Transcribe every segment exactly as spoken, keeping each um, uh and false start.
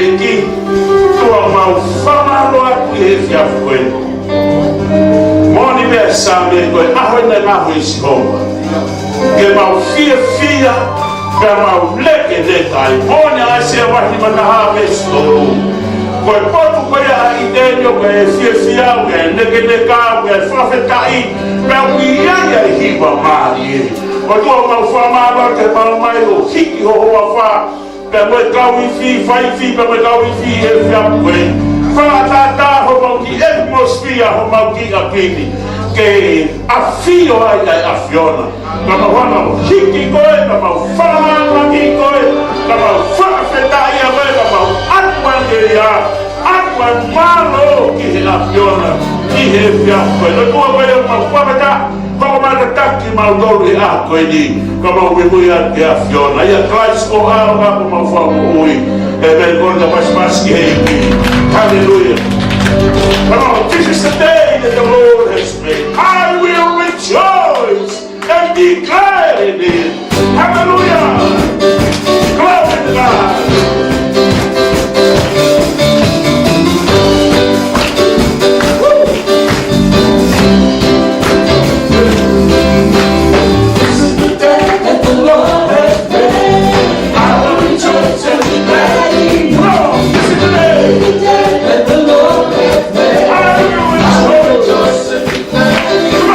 ʻEiki, ʻOtua, mau fakamālō atu ʻi he efiafi ko eni. Moʻoni pē ʻa e Saame, ko e ʻaho eni ʻa e ngaahi ʻo Sihova. Ke mau fiefia, pea mau lekeleka ai. Moʻoni ʻa ʻAisea vahe nimangofulu mā taha veesi tolu. Ko e potu ko ia ʻa ʻĪteni ʻoku ke fiefia au, ke lekeleka au, ke fakafetaʻi, pea ʻoku ʻi ai ʻa e hiva mālie. ʻOtua, mau fakamālō atu he mau mai ʻo hiki ho huafa, pea mo e kau ifi, faifi, pea mo e kau ifi he efiafi ko eni. Fakatātā homau kiʻi atmosphere, homau kiʻi ʻapi ni. Ke ʻafio ai ʻa e ʻAfiona. Ka mau hanga ʻo hiki koe, ka mau fakalāngilangi koe, ka mau fakafetaʻia koe, ka mau ʻatu ʻa e ʻevelia, ʻatu ʻa e mālō ki he ʻAfiona, ʻi he efiafi ko eni. ʻOtua, ko ia mau fakafetaʻi, ko e mau tataki mautolu he ʻaho ko eni, ka mau muimui atu ki he ʻAfiona. ʻIa Kalaisi ko ho ʻAlo ka ko homau Fakamoʻui. ʻĒmeni. Ko e ka pasipasi ki he ʻEiki. Hallelujah. Come on, this is the day that the Lord has made. I will rejoice and be glad in it. Hallelujah. Glory to God. This is the day that the Lord has made. I will rejoice and be glad in it. Come on, this is the day. The day that the Lord has made. I will rejoice.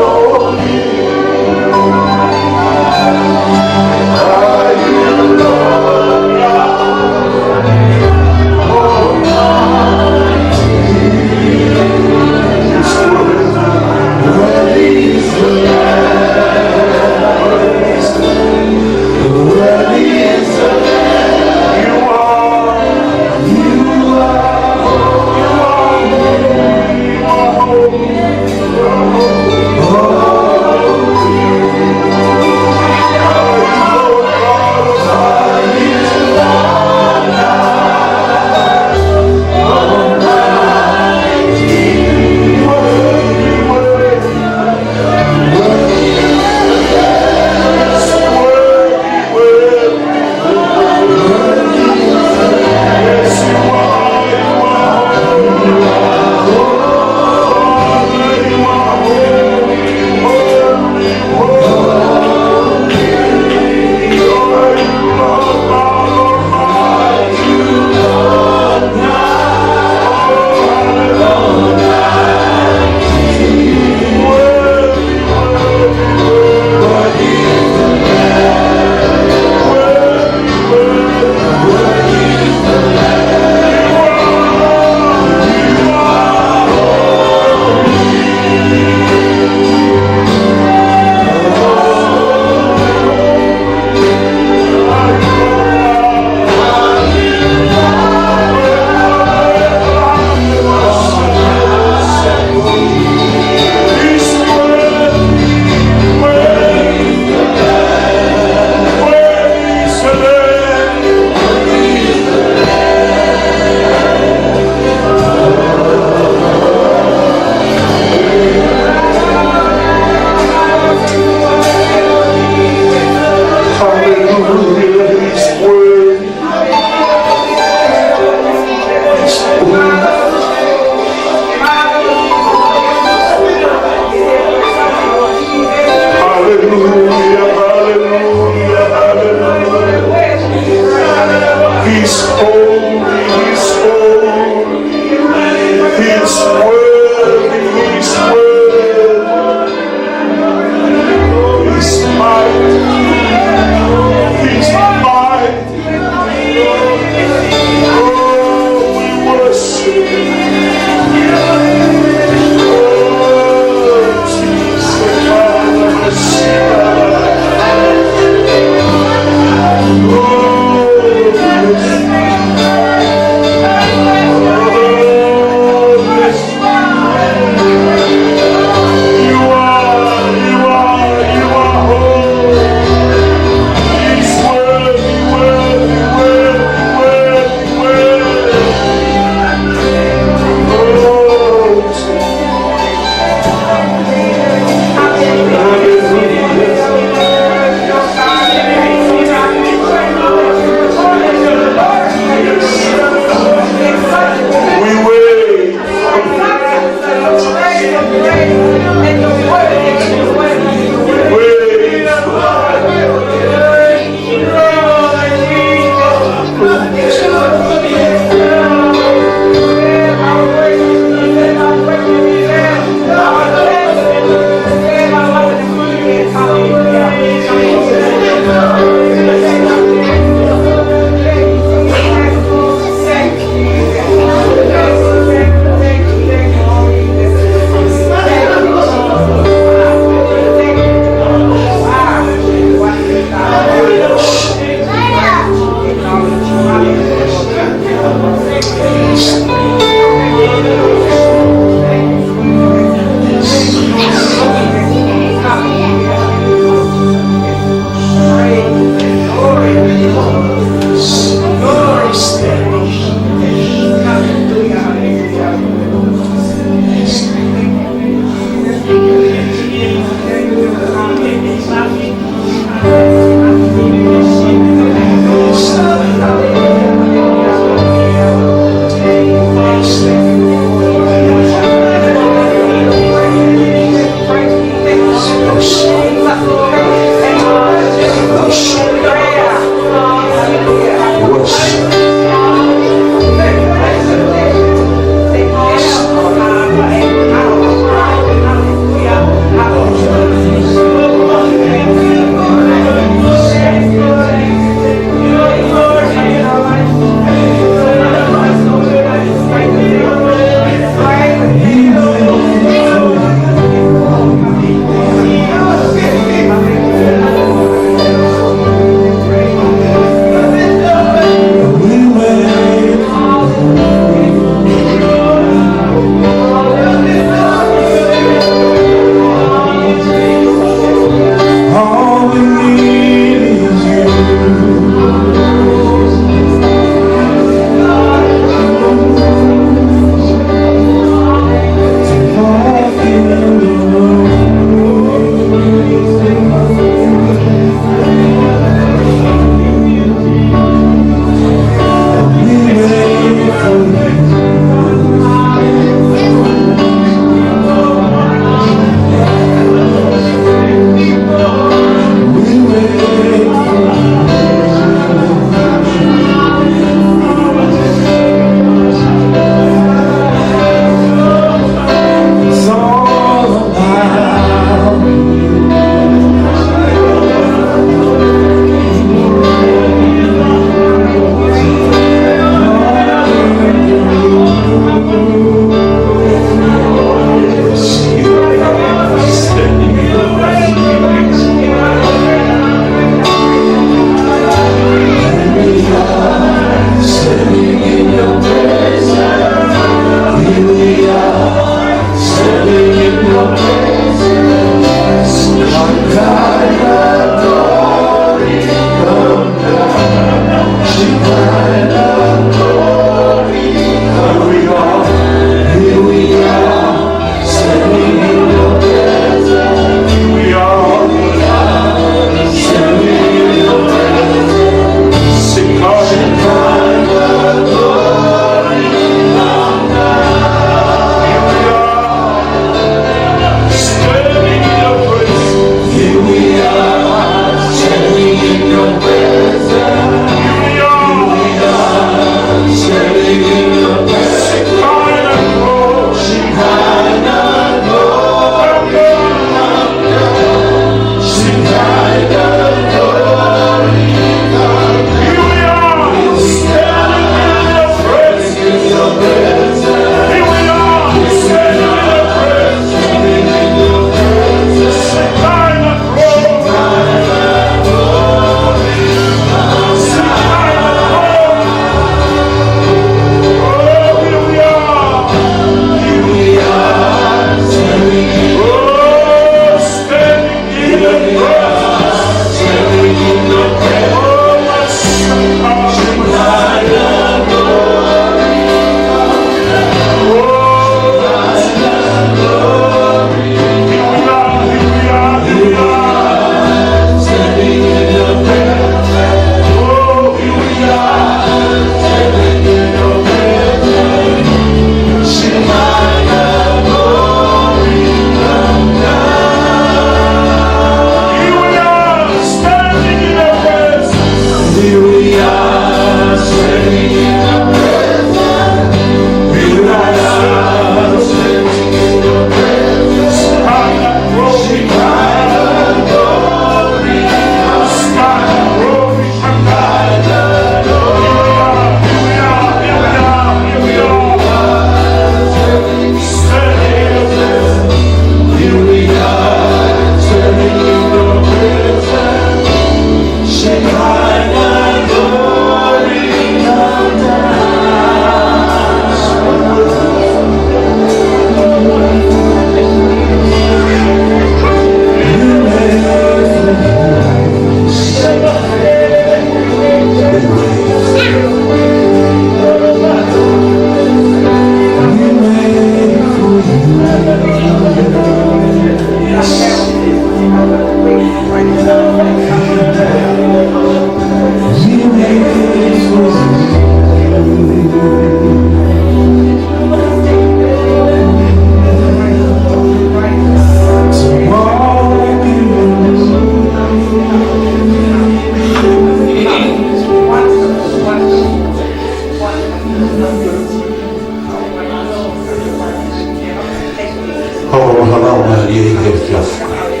ʻi he efiafi ko eni.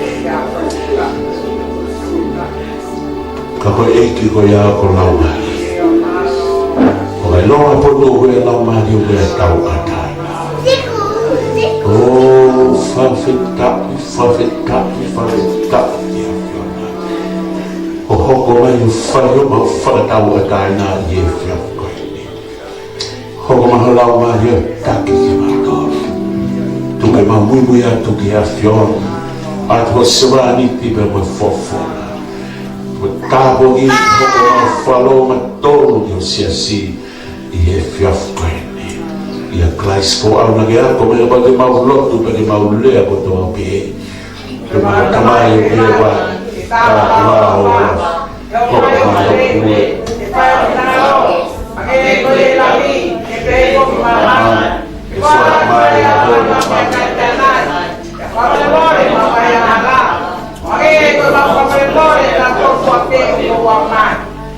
Ka ko e ʻEiki ko ia ʻoku lau mai. ʻOku ʻikai ʻilo ʻa e potu ʻoku ʻi ai e Laumālie ʻoku tauʻatāina. ʻOku fakafetaʻi, fakafetaʻi, fakafetaʻi. ʻOku hoko mai ʻo fai homau fakatauʻatāina ʻi he efiafi ko eni. Hoko mai ho Laumālie ʻo taki kimautolu. Tuku ke mau muimui atu ki he ʻAfiona. ʻOatu ho sevāniti pea mo e folofola. Mo tāpuakiʻi hoko mai ho fakalongolongo ʻi ho siasi ʻi he efiafi ko eni. ʻIa Kalaisi ko au naʻa ke ako mai pea ke mau lotu pea ke mau lea kotoa pē. Ke mau tamai ʻoku ʻi he vale, ka ʻoku ʻi ho ʻao. Ko e ʻao ʻo e ʻOtua, ke fai ho finangalo, ʻa ē ko ē ʻi langi, ke pehē foki ʻi māmani. Ke foaki mai ʻa ho ʻaho ni haʻamau maʻu. Ke fakamolemole ʻemau angahala, ʻa ē ko ʻemau fakamolemole ʻa kinautolu ʻoku fai ʻemau angahala.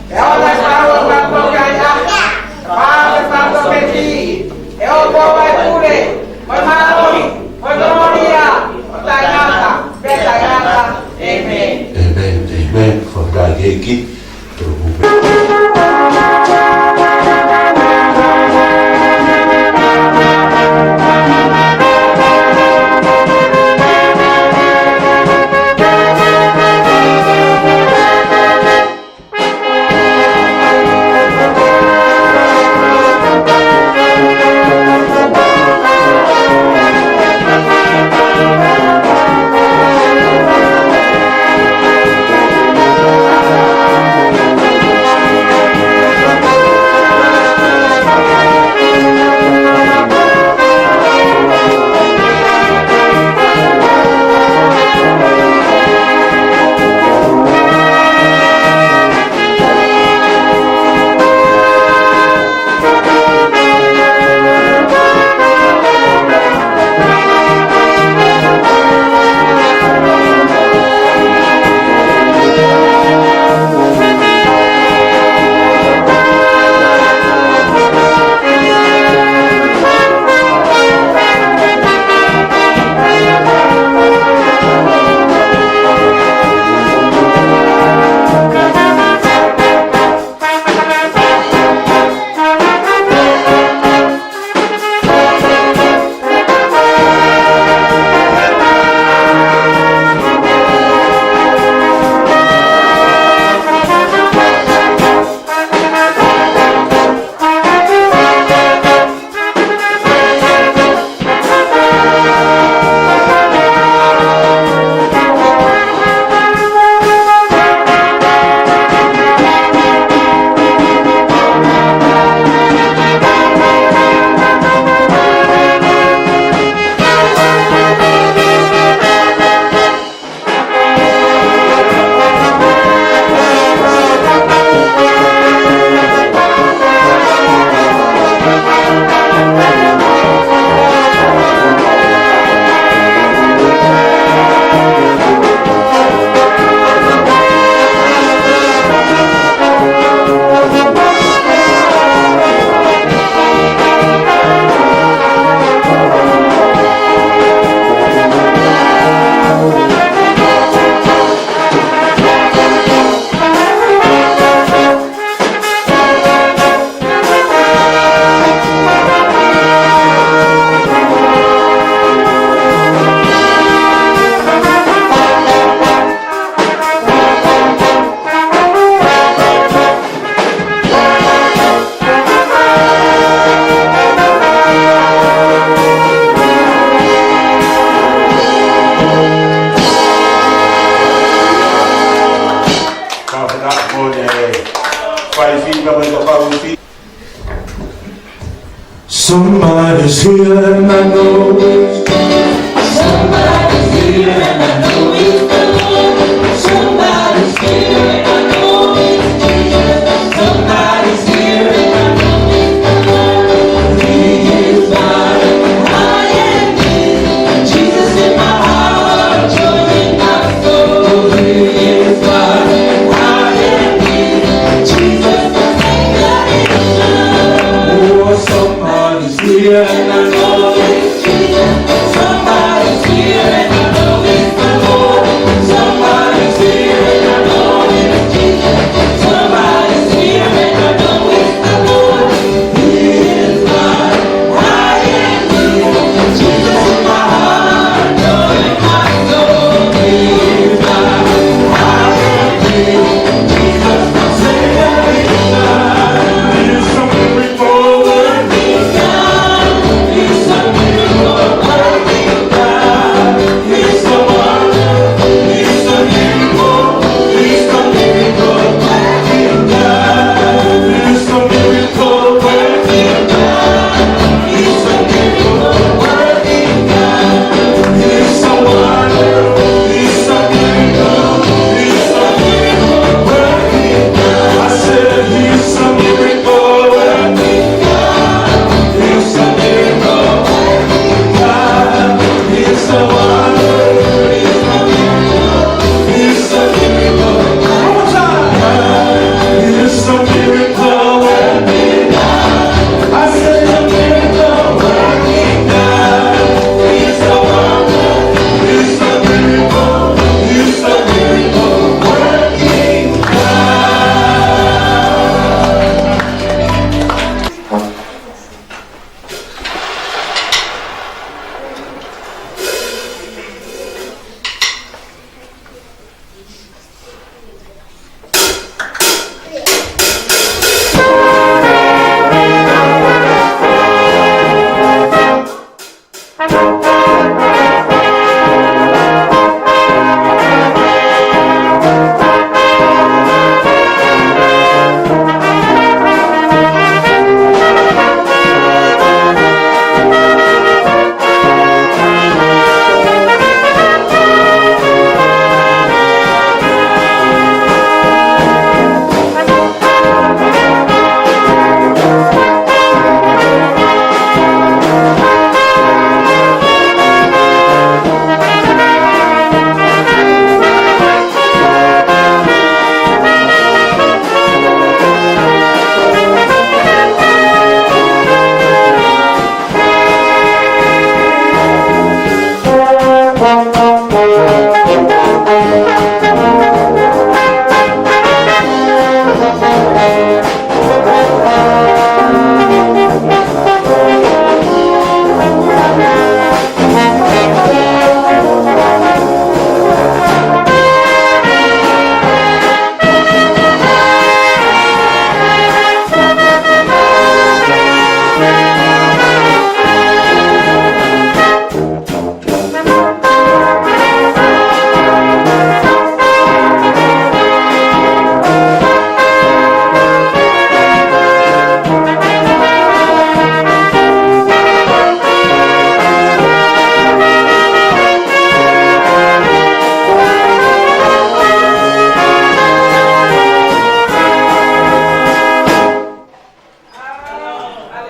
Ke ʻoua naʻa tau ʻi he fakatupu, ka ke ʻave kimautolu mei he ʻoku ʻoku ʻi ai e pule, mo e mālohi, mo e kolōlia, ʻo taʻengata pea taʻengata. ʻĒmeni. ʻĒmeni, ʻēmeni. Fakafetaʻi ki he ʻEiki. Somebody's here and I know. Somebody's here and I know it's the Lord. Somebody's here and I know it's Jesus. Somebody's here and I know it's the Lord. He is mine. I am his. Jesus in my heart, joy in my soul. He is mine. I am his. Jesus, the Savior is mine. Oh, somebody's here and I know it's Jesus.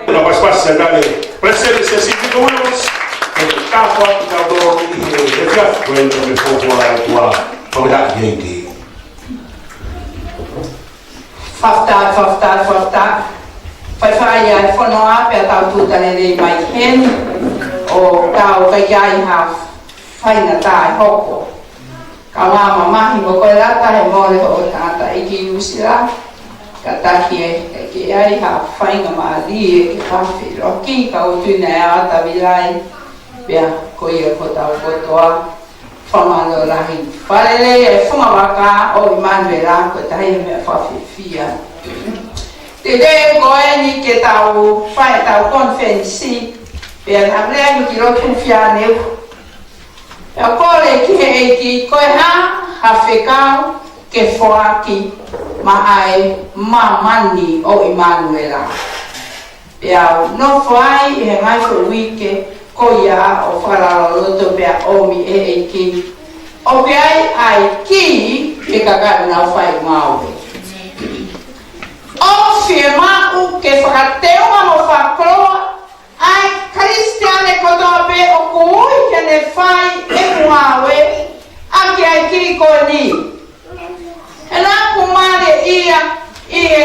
Ka pasipasi ʻa e kau palesiteni ʻo e siasi, Pita Williams, ke kāfo atu kitautolu ʻi he efiafi ko eni, ko e folofola ʻa e ʻOtua, fakafetaʻi ki he ʻEiki. Fakafetaʻi, fakafetaʻi, fakafetaʻi. Faifai ʻa e fonua pea tau tuʻuta lelei mai heni ʻo tau kai ai ha faingataʻa ʻe hoko. Ka ʻoku mamahi mo koe Lata, he mole hoʻo tangataʻeiki ʻi Nuʻusila. Kātaki ʻe, ʻe ʻikai ke ʻi ai ha faingamālie ke fafilo ki ka utuina e ʻata vilai. Pea ko ia ko tau kotoa. Fakamālō lahi. Fakalelei e fungavaka ʻo ʻImanuela, ko e taha e meʻa fakafiefia. Te te ko eni ke tau fai ʻetau konifelenisi. Pea naʻa lea ni ki lotu fiane. Pea kole ki he ʻEiki, ko e hā ha fekau ke foaki maʻa e māmani ʻo ʻImanuela. Pea u nofo ai ʻi he ngaahi foʻi uike ko ia ʻo fakalaloto pea ʻomi ʻe he ʻEiki. ʻOku ʻi ai ʻa e kī ki he kakai ʻoku nau fai ngāue. ʻOku fiemaʻu ke fakateunga mo fakakoloa ʻa e Kalisitiane kotoa pē ʻoku ui ke ne fai ʻa e ngāue ʻaki ʻa e kī ko eni. He naʻa ku mālieʻia ʻi he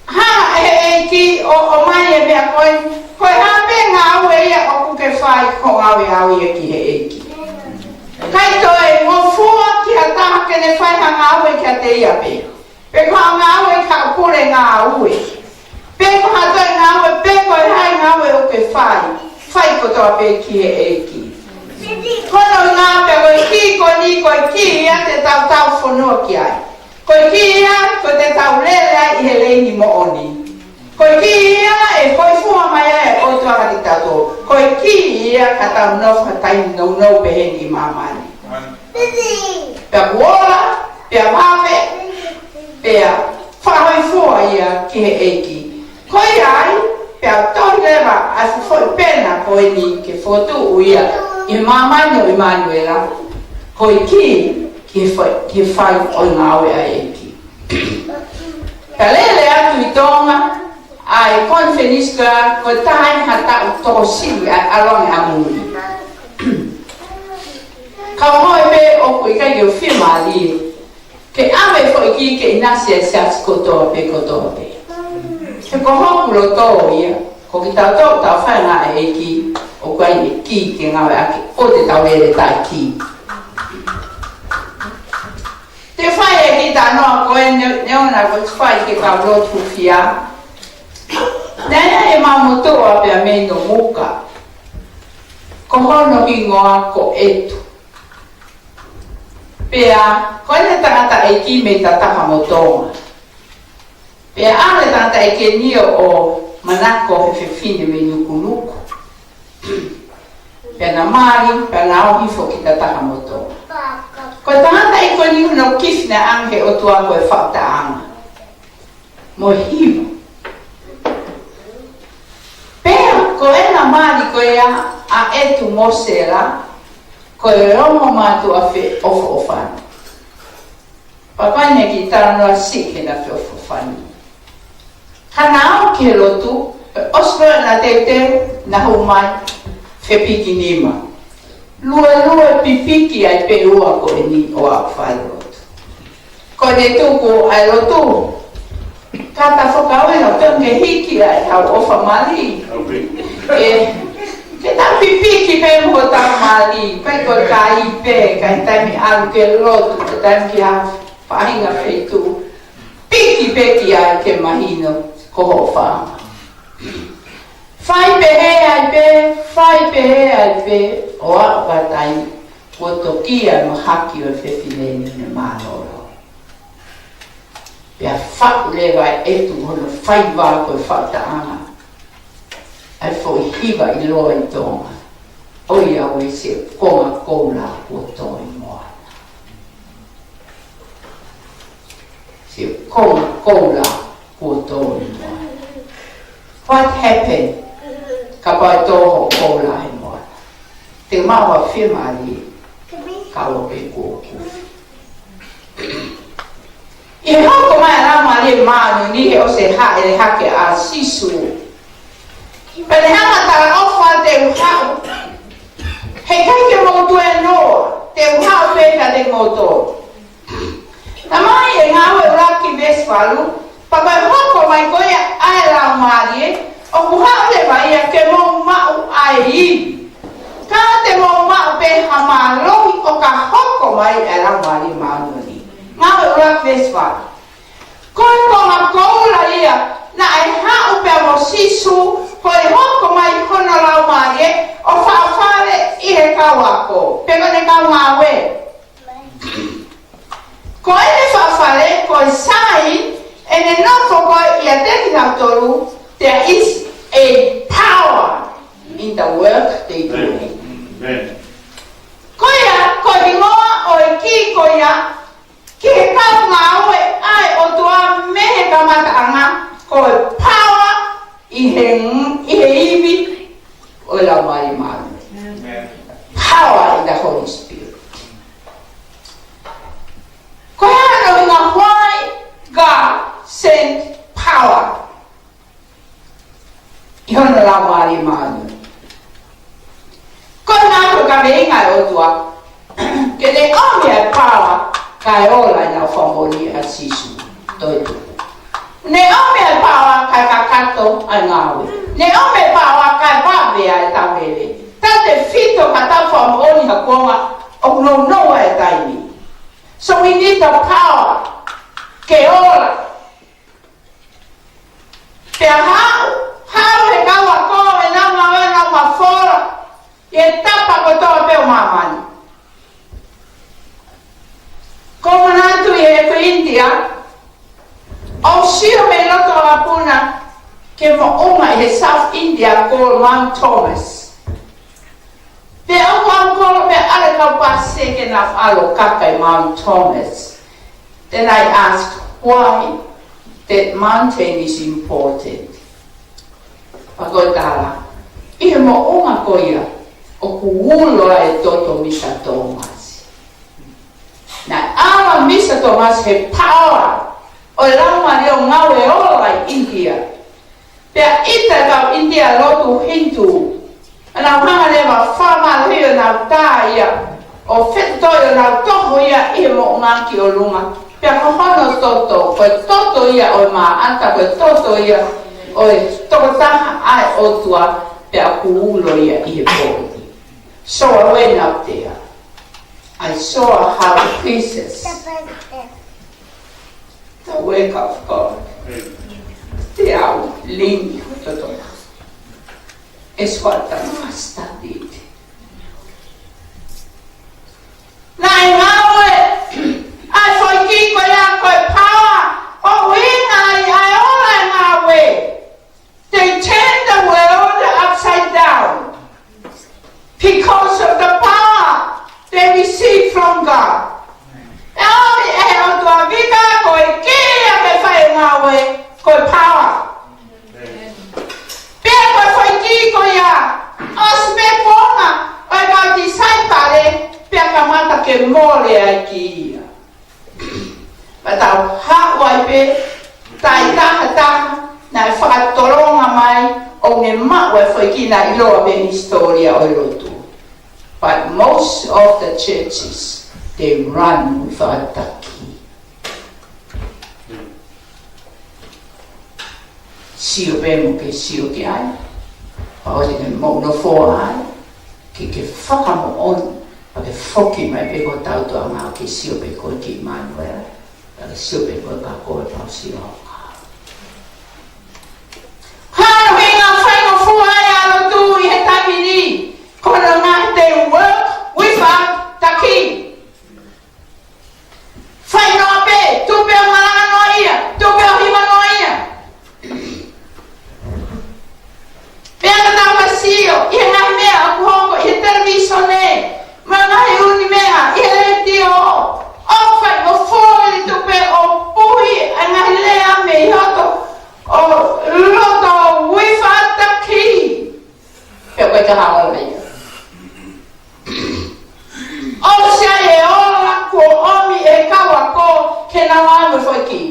hanga ʻe he ʻEiki ʻo, ʻomai e meʻa ko ē, ko e hā pē ngāue ia ʻoku ke fai, ko e ngāue au ia ki he ʻEiki. ʻIkai toe ngofua ki ha taha ke ne fai ha ngāue kiate ia pē. Pe ko ha ngāue ki ha pule ngāue. Pe ko ha toe ngāue, pe ko e hā e ngāue ʻoku ke fai. Fai kotoa pē ki he ʻEiki. Ko hono ʻuhinga pē ko e kī ko eni, ko e kī ia te tau tau fonua ki ai. Ko e kī ia ko te tau lele ai ʻi he leini moʻoni. Ko e kī ia ʻe foʻi fua mai ai ʻOtua kiate kitautolu. Ko e kī ia ka tau nofo ha taimi nounou pehē ni ʻi māmani. Pea kuo ola, pea vave, pea fakahōifua ia ki he ʻEiki. Ko ia ai, pea tohi leva ʻa e foʻi pena ko eni ke fokotuʻu ia ʻi māmani ʻo ʻImanuela. Ko e kī ki he fai, ki he fai ʻo e ngāue ʻa e ʻEiki. Ka lele atu ʻi Tonga, ʻa e konifelenisi ko ia, ko e taha eni ha taʻu tokosiʻi ʻa e ʻalu ange ʻamui. Ka ʻoku ou ʻilo pē ʻoku ʻikai ke u fiemālie ke ʻave e foʻi kī ke ʻinasi ʻa e siasi kotoa pē, kotoa pē. He ko hoku loto ia, ko kitautolu tau fai ngāue ʻa e ʻEiki, ʻoku ʻi ai e kī ke ngāueʻaki, ʻoua te tau lele taʻekī. Te u fai e kiʻi talanoa ko eni, neongo naʻa ku fai ki he kau lotu hūfia. Naʻe ʻi ai e mamaʻo ʻa e pea mei Nomuka. Ko hono hingoa ko ʻEtu. Pea ko ʻene tangataʻeiki mei Tataha mo Tonga. Pea ʻalu e tangataʻeiki ni ʻo manako he fefine mei Nukunuku. Pea na mali, pea na ō hifo ki Tataha mo Tonga. Ko e tangataʻeiki ko eni hono kifi naʻe ʻange he ʻOtua ko e faʻu taʻanga mo e hiva. Pea ko ʻena mali ko ia ʻa ʻEtu mo Sela, ko e ongo mātuʻa feʻofoʻofani. Pea ko ʻene kiʻi talanoa siʻi ke na feʻofoʻofani. Ka na ō ki he lotu, ʻosi ko ē ʻena teuteu, na hū mai, fepiki nima. Luelue pipiki ʻa e peua ko eni ʻo aʻu ki he lotu. Ko ʻene tuku ʻa e lotu, ka ta fakaʻuhinga pē ke hiki ʻa e hau ʻofa mali. ʻE, Ke tau pipiki pē mo hotau mali, ʻikai ko e kai pē, ʻikai taimi ʻalu ki he lotu, ʻikai taimi ki ha faʻahinga feituʻu. Piki pē ki ai ke mahino ko hoʻo fānau. Fai pehē ai pē, fai pehē ai pē, ʻo aʻu ki he taimi kuo toki ʻa e mahaki ʻo e fefine ni ʻo ne mālōlō. Pea faʻu leva ʻe ʻeku hono faiva ko e faʻu taʻanga ʻa e foʻi hiva ʻiloa ʻi Tonga. ʻOiauē, siʻi konga koula kuo tō ʻi moana. Siʻi konga koula kuo tō ʻi moana. What happened? Kapau ʻe tō hoʻo koula he moana, te u maʻu ha fiemālie, ka ʻoku pē kuo kuo. ʻI he hoko mai ʻa e Laumālie Māʻoniʻoni he ʻosi hāʻele hake ʻa Sīsū, pea ne hanga ʻo talaʻofa, te u haʻu. Heʻikai ke mou tuēnoa, te u haʻu pē kiate kimoutolu. Talamai ʻe Ngāue ʻuluaki veesi valu, pea ko e hoko mai ko ia ʻa e Laumālie, ʻoku haʻu leva ia ke mou maʻu ʻa e ivi. Ka te mou maʻu pē ha mālohi ʻo ka hoko mai ʻa e Laumālie Māʻoniʻoni. Ngāue ʻuluaki veesi valu. Ko e konga koula ia naʻe haʻu pea mo Sīsū, ko e hoko mai hono Laumālie ʻo faʻa fale ʻi he kau ako, pe ko ʻene kau ngāue. Ko ʻene faʻa fale, ko e sign ʻene nofo ko ia ʻiate kinautolu, there is a power in the work they do. Amen. Ko ia, ko e hingoa ʻo e kī ko ia ki he kau ngāue ʻa e ʻOtua mei he kamataʻanga, ko e power ʻi he, ʻi he ivi ʻo e Laumālie Māʻoniʻoni. Amen. Power in the Holy Spirit. Ko e hā hono ʻuhinga, why God sent power? ʻI hono Laumālie Māʻoniʻoni. Ko e ngaahi ko e kaveinga ʻa e ʻOtua ke ne ʻomi ʻa e power kae ola ʻenau fāmili ʻa Sīsū toetuʻu. Ne ʻomi ʻa e power kae kakato ʻa e ngāue. Ne ʻomi ʻa e power kae vave ʻa e tauvele. Tautefito ka tau fāmili ha kuonga ʻoku nounou ʻa e taimi. So we need the power ke ola. Pea haʻu, haʻu he kau ako ʻenau ngāue, ʻenau mafola ʻi he tapa kotoa pē ʻo māmani. Ko e manatu ʻi he ko India, ʻoku sio mei loto ʻo Apuna ki he moʻunga ʻi he South India ko Mount Thomas. Pea ʻoku ʻalu kolo pea ʻalu e kau Pāsese ke nau ʻalu ʻo kaka ʻi Mount Thomas. Then I ask, why that mountain is important? Pea ko e tala, ʻi he moʻunga ko ia ʻoku ulo ai e toto ʻo Misa Tōmasi. Naʻe ʻalu ʻa Misa Tōmasi he power ʻo e Laumālie ʻo ngāue ʻo ola ʻi India. Pea ʻita e kau India lotu Hindu, ʻenau hanga leva ʻo fakamālohi honau tā ia, ʻo fetoi honau toho ia ʻi he moʻunga ki ʻolunga. Pea ko hono toto, ko e toto ia ʻo e maʻata, ko e toto ia ʻo e tokotaha ʻa e ʻOtua, pea ʻoku ulo ia ʻi he pō. So I went up there. I saw how precious the work of God. Te au lini ko e toto. It's what the master did. Naʻe ngāue ʻa e foʻi kī ko ia ko e power ʻo ʻuhinga ai ʻa e ola e ngāue. They turned the world upside down because of the power they received from God. ʻE ʻomi ʻe he ʻOtua vika ko e kī ia ke fai e ngāue ko e power. Pea ko e foʻi kī ko ia, ʻosi pē kuonga ʻo e kau tisaipale, pea kamata ke mole ʻa e kī ia. Pea tau haʻu ai pē, taʻetaha taha naʻe fakatolonga mai ʻo ne maʻu e foʻi kī, naʻe ʻiloa pē he hisitōlia ʻo e lotu. But most of the churches, they run without the key. Sio pē mo ke sio ki ai. Pau ke mou nofoa ai, ke ke fakamoʻoni, pea ke foki mai pē ki hotau tuʻa, ke sio pē koe ki Manuela, pea ke sio pē koe ka ko e pau sio. Hā hono ʻuhinga faingofua ai ʻa e lotu ʻi he taimi ni, ko hono ʻuhinga te work without the key. Fai noa pē, tuʻu pē ʻo malanga noa ia, tuʻu pē ʻo hiva noa ia. Pea ka tau ka sio ʻi he ngaahi meʻa ʻoku hoko ʻi he televīsone, mo e ngaahi ʻū meʻa ʻi he letiō, ʻoku faingofua ʻaupito pē ʻo puhi ʻa e ngaahi lea mei hoto ʻo loto without the key. Pea ko e taha ola ia. ʻOsi ai e ola kuo ʻomi ʻe he kau ako ke nau ʻave foki.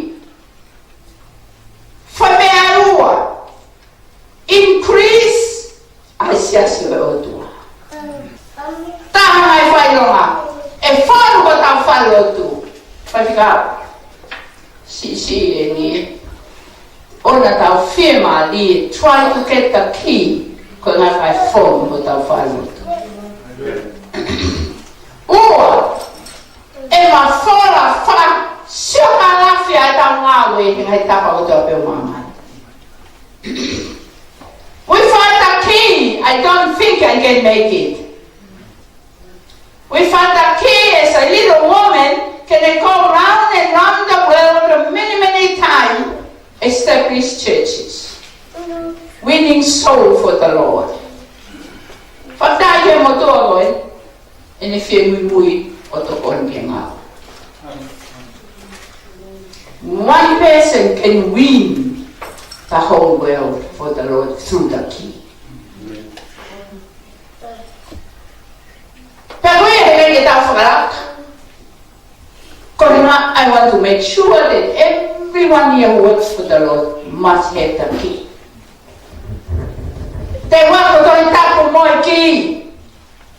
Fai meʻa ʻe ua. Increase ʻa e siasi ʻo e ʻOtua. Taha ngaahi faʻahinga ʻe fonu ko hotau falelotu. Faifekau. Siʻisiʻi eni ē. ʻOua naʻa tau fiemālie, try to get the key, ko e ngaahi fai fonu hotau falelotu. Ua, ʻe mafola fakasiokalafia ʻetau ngāue he ngaahi tapa kotoa pē ʻo māmani. Without the key, I don't think I can make it. Without the key, as a little woman, can I go round and round the world many, many times, establish churches, winning soul for the Lord. Fakafetaʻi ki he motuʻa ko ē, ʻene fiemuimui ʻo tokoni ki he ngāue. One person can win the whole world for the Lord through the key. Pea ko ia he ʻikai ke tau fakalaka. Ko e ʻuhinga, I want to make sure that everyone here who works for the Lord must have the key. Te u ako Tohi Tapu mo e key.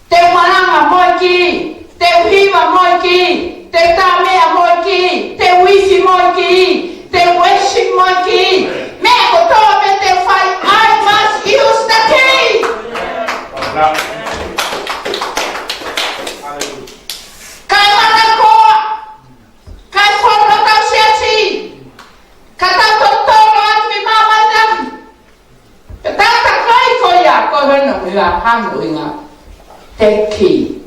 Te u malanga mo e key. Te u hiva mo e key. Te u tā meʻa mo e key. Te u ifi mo e key. Te u worship mo e key. Meʻa kotoa pē te u fai, I must use the key. Kae mana koa, kae fonu hotau siasi, ka tau totolo atu ki māmani. Ka tau takai ko ia, ko hono ʻuhinga, hono ʻuhinga. The key.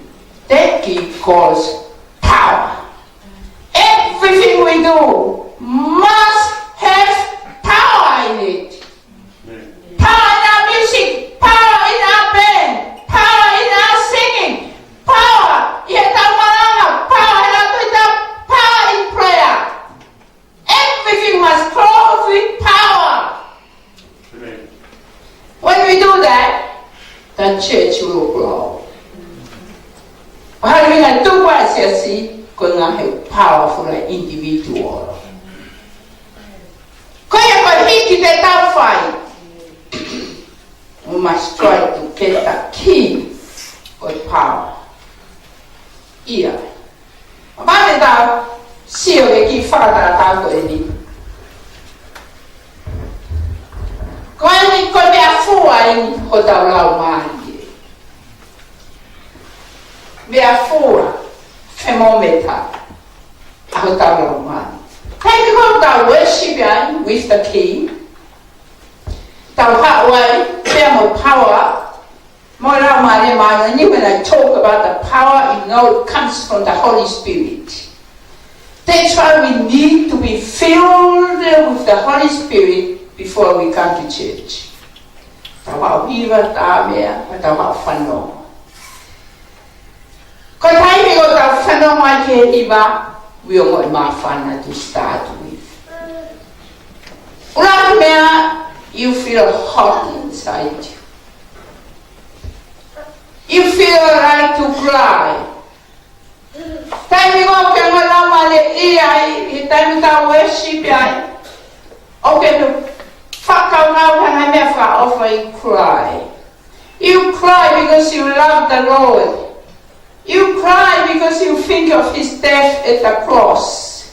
The key calls power. Everything we do must have power in it. Power in our music, power in our band, power in our singing, power ʻi heʻetau malanga, power ʻi heʻetau, power in prayer. Everything must close with power. Amen. When we do that, the church will grow. Pea ko e ʻuhinga ʻoku tupu ai e siasi, ko e ʻuhinga he powerful individual. Ko ia ko e hiki te tau fai. We must try to get the key of power. ʻIa. Pea te tau sio ki he kiʻi fakatātā ko eni. Ko eni ko e meʻafua eni hotau laumālie. Meʻafua, thermometer, ʻa hotau laumālie. Taimi ko ē ʻoku tau worship ai with the key, tau haʻu ai pea mo e power, mo e Laumālie Māʻoniʻoni. When I talk about the power, you know it comes from the Holy Spirit. That's why we need to be filled with the Holy Spirit before we come to church. Tau haʻu hiva, tā meʻa, pea tau haʻu fanongo. Ko e taimi ʻoku tau fanongo ai ki he hiva, we are more māfana to start with. ʻUluaki meʻa, you feel hot inside you. You feel like to cry. Taimi ko ē ʻoku ke ongoʻi laumālie ai, he taimi tau worship ai, ʻoku ke fakakaukau ki he ngaahi meʻa fakaʻofa, you cry. You cry because you love the Lord. You cry because you think of his death at the cross.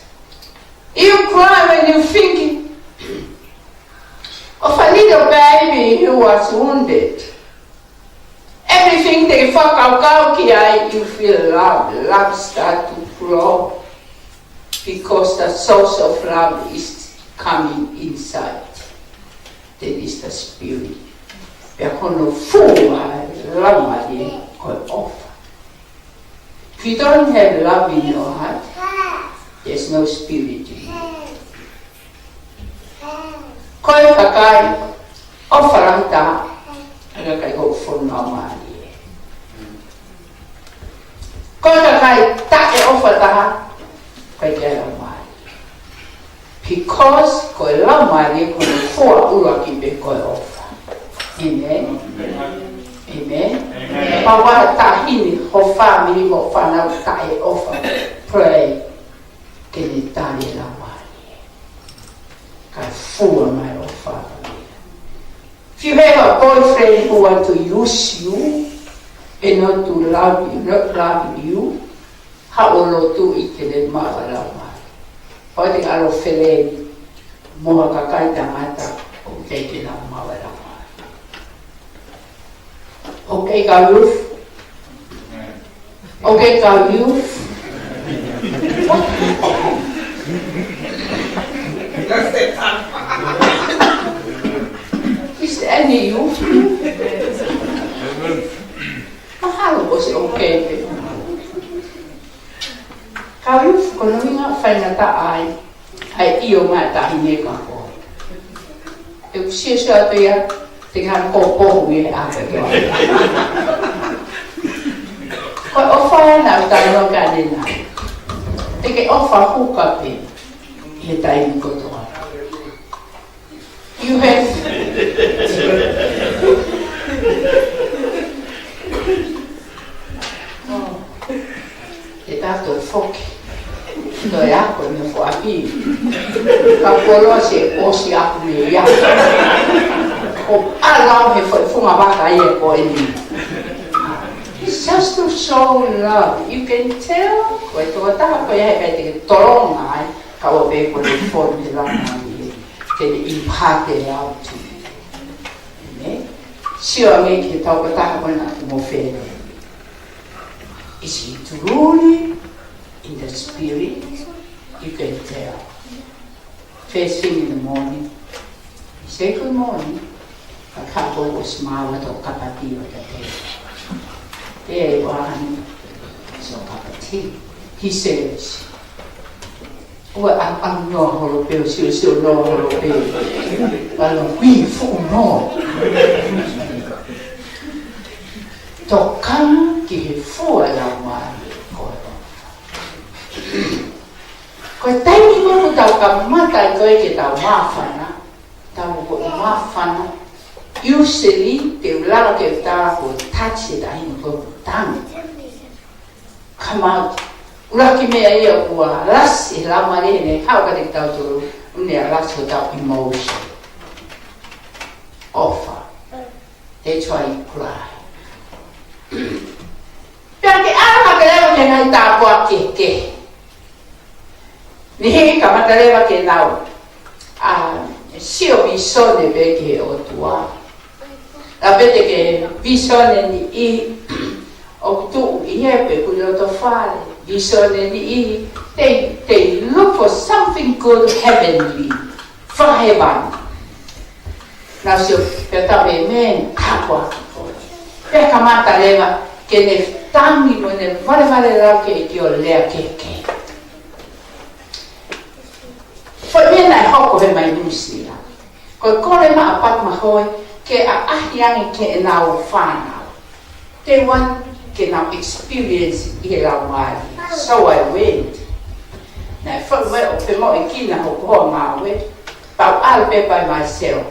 You cry when you think Of a little baby who was wounded. Everything te ke fakakaukau ki ai, you feel love. Love start to grow because the source of love is coming inside. That is the spirit. Pea ko hono fua ʻa e Laumālie ko e ʻofa. If you don't have love in your heart, there's no spirit in you. Ko e kakai ʻofa lahi taha, ʻa e kakai ʻoku fonu ʻa e Laumālie. Ko e kakai taʻeʻofa taha, ʻikai ke ʻi ai Laumālie. Because ko e Laumālie ko hono fua ʻuluaki pē ko e ʻofa. Amen. Amen. Amen. Pau ʻa e taʻahine, ho fāmili, ho fānau taʻeʻofa. Pray. Ke ne tali e Laumālie. Kae fua mai e ʻofa. If you have a boyfriend who want to use you and not to love you, not love you, haʻu ʻo lotu ʻi he maʻu ʻa e Laumālie. Pau te ke ʻalu ʻo feleni mo ha kakai tangata ʻoku ʻikai ke nau maʻu ʻa e Laumālie. Okay, kau youth. Okay, kau youth. Is there any youth? Mahalo ʻosi okay pē. Kau youth, ko hono ʻuhinga faingataʻa ai ʻa e ʻio mai ʻa e taʻahine kia koe. ʻOku ou sio atu ia, te ke hanga ʻo pohu ia ʻa koe. Ko e ʻofa ē naʻa tau talanoa ki ai ʻanenai. Te ke ʻofa huka pē ʻi he taimi kotoa. You have. Oh. Ke tato foki. Toe ako ʻi he foʻi ʻapi. Ka koloa se ʻosi aku mei ai. ʻO ʻalu au he foʻi funga vaka ia ko eni. It's just to show love. You can tell. Ko e tokotaha ko ia he kai te ke tolonga ai. Ka ʻoua pē ko e fonu he lama ia. Ke ne impart e love to you. Amen. Sio ange ki he tokotaha ko ena ʻoku mo feleni. Is he truly in the spirit? You can tell. First thing in the morning, he say, "Good morning." Ka ka ko o smile to kapati o te te. Te wahani, so kapati. He says, "Ua a a no holo pe, sio sio no holo pe." Palo kui fu no. Tokanga ki he fua Laumālie ko e ʻofa. Ko e taimi ko ē ʻoku tau kamata ai ko ē ke tau māfana, tau ko e māfana, usually te u lava ke u tala ko e touch e taʻahine ko e tangi. Come out. ʻUluaki meʻa ia ʻoku alasi e Laumālie heʻene haʻu kiate kitautolu, ʻoku ne alasi hotau emotion. ʻOfa. That's why you cry. Pea ke ʻalu hake leva ki he ngaahi tāpuaki kehekehe. Niʻihi kamata leva ke nau, ā, sio vīsone pē ki he ʻOtua. Ka pete ke vīsone niʻihi ʻoku tuʻu ʻi he pē kuo loto fale. Vīsone niʻihi, they, they look for something good heavenly. Fakahēvani. Nau sio pē tau e men, tāpuaki ko ē. Pea kamata leva ke ne tangi mo ne valevale lau ke ʻeke ʻo lea kehekehe. Foʻi meʻa naʻe hoko he mai Nuʻu Sila. Ko e kole mai ʻa Papa Mahoe ke ʻaʻahi ange ki heʻenau fānau. They want ke nau experience ʻi he Laumālie. So I went. Naʻe foʻi mai ʻo femoʻuekina hoku hoa ngāue. Pau ʻalu pē by myself.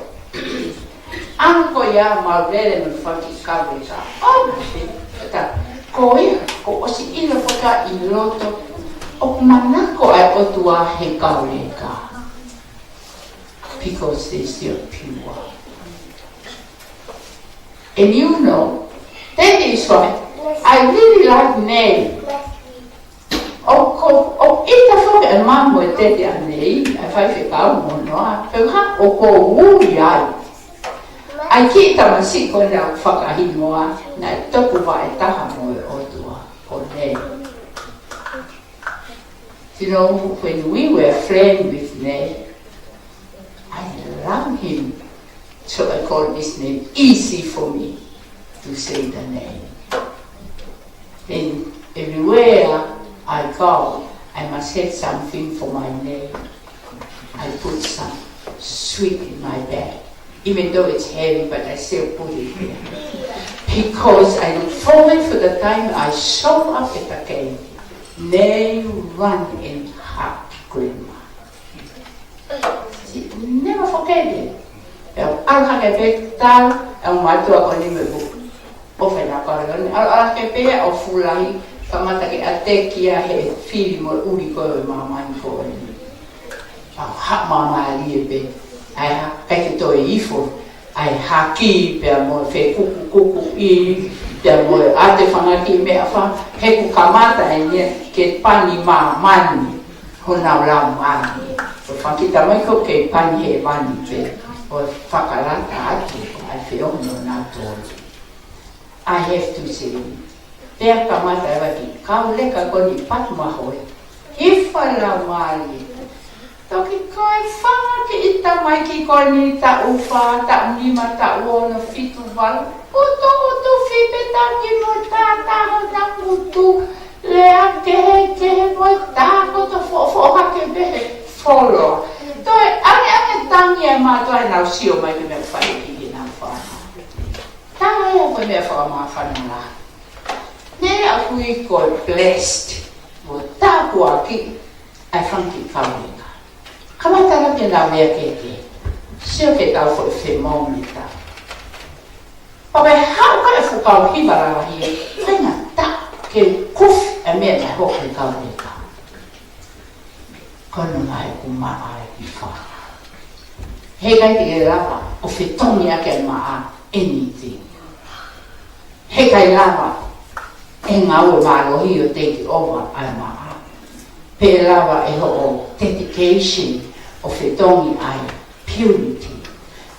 ʻAlu ko ia mau lele mo e faki kaveka. Oh, my God. Ko ia, kuo ʻosi ʻilo fakailoto. ʻOku manako ʻa e ʻOtua he kaveka. Because they still pure. And you know, that is why I really like Nelly. ʻOku, ʻoku ʻita foki e mamu e tete ʻa Nelly, ʻa e faifekau mo noa, pea ka ʻoku ou ui ai. ʻA e kiʻi tamasiʻi ko ena ʻoku fakahingoa, naʻe topuvaʻe taha mo e ʻOtua, ko Nei. You know, when we were friend with Nei, I love him. So I call his name easy for me to say the name. And everywhere I go, I must have something for my Nei. I put some sweet in my bag. Even though it's heavy, but I still put it there. Because I look forward for the time I show up at the gate. Nei run and hug grandma. She never forget it. ʻE ala hake pē tala, ʻe mātuʻa ko eni mo e buku. ʻO fai na kau leone, ala, ala hake pē ʻo fulahi, kamata ke ʻateki ia he fili mo e ʻuli ko ē ʻo e māmani ko eni. ʻA, haʻu māmālie pē, ʻa e ha, ʻikai ke toe ifo, ʻa e haki pea mo e fekukukukuʻi, pea mo e ʻatefangaki meʻa fā, he kuo kamata eni ia ke pani māmani honau laumālie. ʻO fakita mai ko e kei pani hēvani pē, ʻo fakalata atu ʻa e feʻunga ʻo nautolu. I have to say, pea kamata e vaki kau leka ko eni patu mahoe. Hifo e laumālie. Toki ko e fanga kiʻi tamaiki ko eni taʻu fā, taʻu nima, taʻu ono, fitu, valu. Utu, utu, fipe taki mo tātā ho tangutu. Lea kehekehe mo e tākoto foʻofoʻo hake pē he folo. Toe ʻangeʻange tangi e mātuʻa ʻenau sio mai ki he meʻa ʻoku fai ki heʻenau fānau. Tala ia ko e meʻa fakamāfana lahi. Meʻa ʻoku ui ko e blessed, mo tāpuakiʻi ʻa e fanga kiʻi kau leka. Kamata leva ke nau lea kehekehe. Sio ke tau foʻi femoʻoni tau. Pea ko e haʻu ko ē e fuʻu kau hiva lalahi ē, faingataʻa ke kufi e meʻa naʻe hoko he kau leka. Ko hono ngaahi ʻoku maʻa e kiʻi fā. Heʻikai te ke lava ʻo fetongi ʻaki e maʻa anything. Heʻikai lava ʻe ngāue mālohi ʻo take over ʻa e maʻa. Pe lava ʻe hoʻo dedication ʻo fetongi ʻa e purity.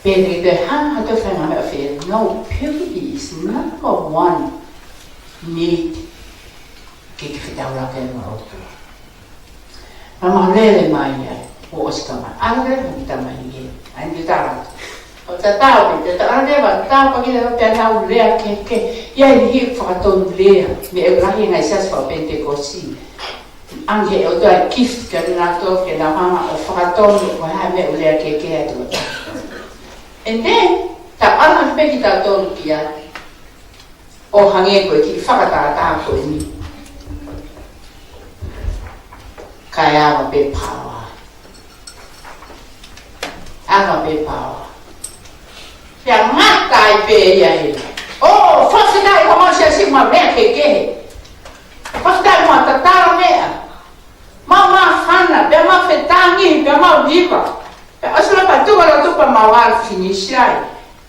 Pea te ke hanga ʻo toe feinga meʻa fē, no, purity is number one need ke ke fetaulaki mo e ʻOtua. Naʻa mau lele mai ai, kuo ʻosi kamata. ʻAlu leva ki tamai ē. ʻAi ni tala. ʻO tatau pē, te tala leva, tapa ki leva pea nau lea kehekehe. ʻI ai ni ʻi he fakatonu lea, meʻa ʻoku lahi he ngaahi siasi faka-Penitekosi. ʻAnge ʻe he ʻOtua e gift kia nautolu ke nau hanga ʻo fakatonu, ko e hā e meʻa ʻoku lea kehekehe atu. And then, tau ʻalu pē kitautolu ki ai. ʻO hangē ko e kiʻi fakatātā ko eni. Kae ava pē power. Ava pē power. Pea ngata ai pē ia ē. ʻO, fakafetaʻi ko mau siasi mau lea kehekehe. Fakafetaʻi mau tatala meʻa. Mau māfana, pea mau fetangi, pea mau hiva. Pea ʻosi leva pea tuku ʻa e lotu pea mau ʻalu finish ai.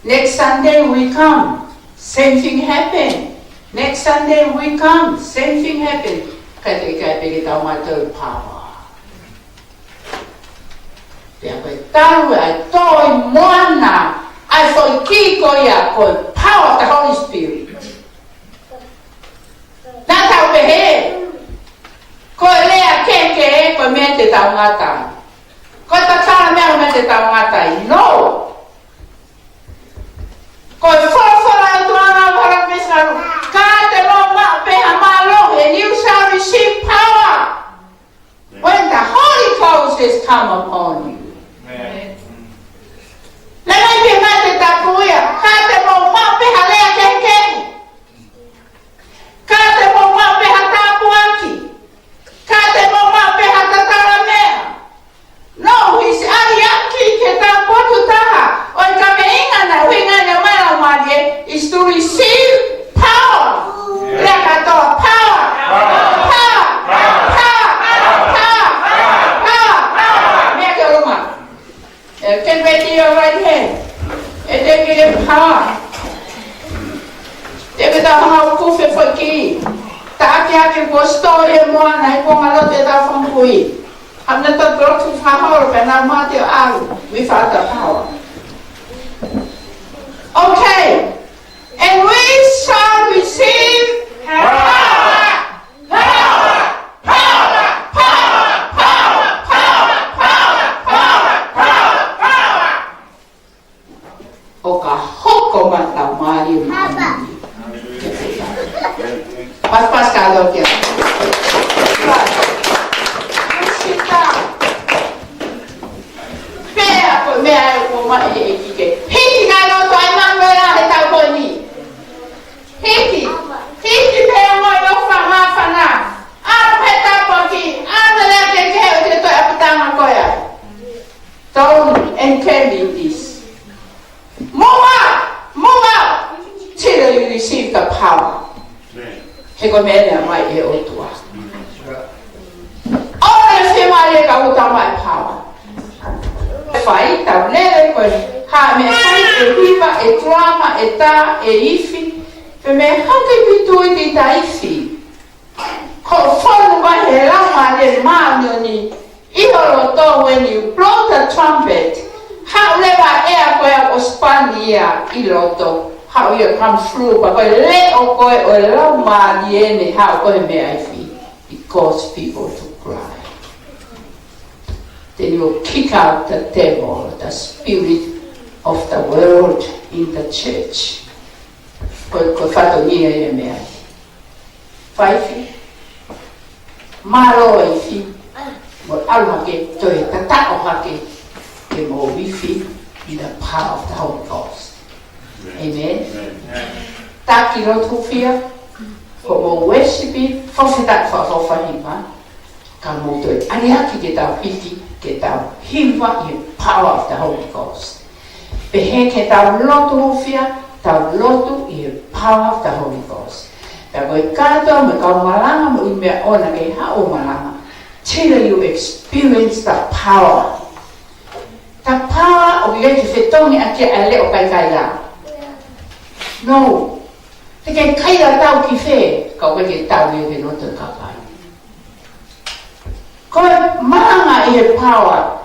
Next Sunday we come, same thing happen. Next Sunday we come, same thing happen. Ka te ʻikai pē ke tau maʻu e power. Pea ko e talu ʻa e tō ʻi moana, ʻa e foʻi kī ko ia ko e power of the Holy Spirit. Naʻa tau pehē, ko e lea kehekehe, ko e meʻa te tau ngata ai. Ko e tatala meʻa, ko e meʻa te tau ngata ai. No. Ko e folofola ʻa e ʻOtua naʻe ʻalu pē ʻo sanau, ka te mou maʻu pē ha mālohi, and you shall receive power when the Holy Ghost has come upon you. Amen. Naʻe ʻikai pē meʻa te tau pehē, ka te mou maʻu pē ha lea kehekehe. Ka te mou maʻu pē ha tāpuaki. Ka te mou maʻu pē ha tatala meʻa. No, he's aliaki ke tau potu taha. ʻO e kaveinga naʻe ʻuhinga ʻene ʻomai ʻa e Laumālie is to receive power. Lea kātoa, power. Power. Power. Power. Power. Meʻa ke ʻolunga. Eh, get ready your right hand. And then give him power. Te ke tau hanga ʻo kufi e foʻi kī. Taʻaki ake kuo sitō ʻi moana he kuonga lotu ʻetau Fakamoʻui. Hamna tau block ʻi fakaholo pea nau mate ʻo ʻalu. Without the power. ʻO Okay. And we shall receive power. Power. Power. ʻO ka hoko mai ʻa e Laumālie Māʻoniʻoni. Pasipasi ka lokia. Pea ko e meʻa ʻoku ʻomai ʻe he ʻEiki ke hiki ngaahi loto ʻa e Manuela he taʻu ko eni. Hiki, hiki pea mo e ʻofa māfana. ʻAlu he tāpuaki, ʻalu lea ke ke he ʻo te toe ʻapitanga ko ia. Don't encourage this. Move out, move out, till you receive the power. He ko e meʻa ʻomai ʻe he ʻOtua. ʻOua ʻe fiemālie ka ʻoku tau maʻu e power. Fai, tau lele ko e hā e meʻa fai, ʻe hiva, ʻe drama, ʻe tā, ʻe ifi. Pe meʻa hake ki tuʻi ki ta ifi. Ko e fonu mai he Laumālie Māʻoniʻoni ʻi ho loto when you blow the trumpet. Haʻu leva e ʻea ko ia ʻo spani ia ʻi loto. Haʻu ia come through, pea ko e leʻo ko ē ʻo e Laumālie ne haʻu ko e meʻa ifi. It cause people to cry. Then you kick out the devil, the spirit of the world in the church. Ko, ko e fatongia ia e meʻa. Faifi. Mālō ifi. Mo ʻalu hake, toe tataʻo hake. Ke mou ifi in the power of the Holy Ghost. Amen. Taki lotu hūfia. Ko mou worship, fofi ta fa, fofi hiva. Ka mou toe ʻaliaki ke tau hiki, ke tau hiva ʻi he power of the Holy Ghost. Pehē ke tau lotu hūfia, tau lotu ʻi he power of the Holy Ghost. Pea ko e kātoa mo e kau malanga mo e meʻa ʻoku ne haʻu ʻo malanga. Till you experience the power. The power ʻoku ʻikai ke fetongi ʻaki ʻa e leʻo kaikaila. No. Te ke kaila tau ki fē, ka ʻoku ʻikai ke tau ia ke loto e kakai. Ko e malanga ʻi he power.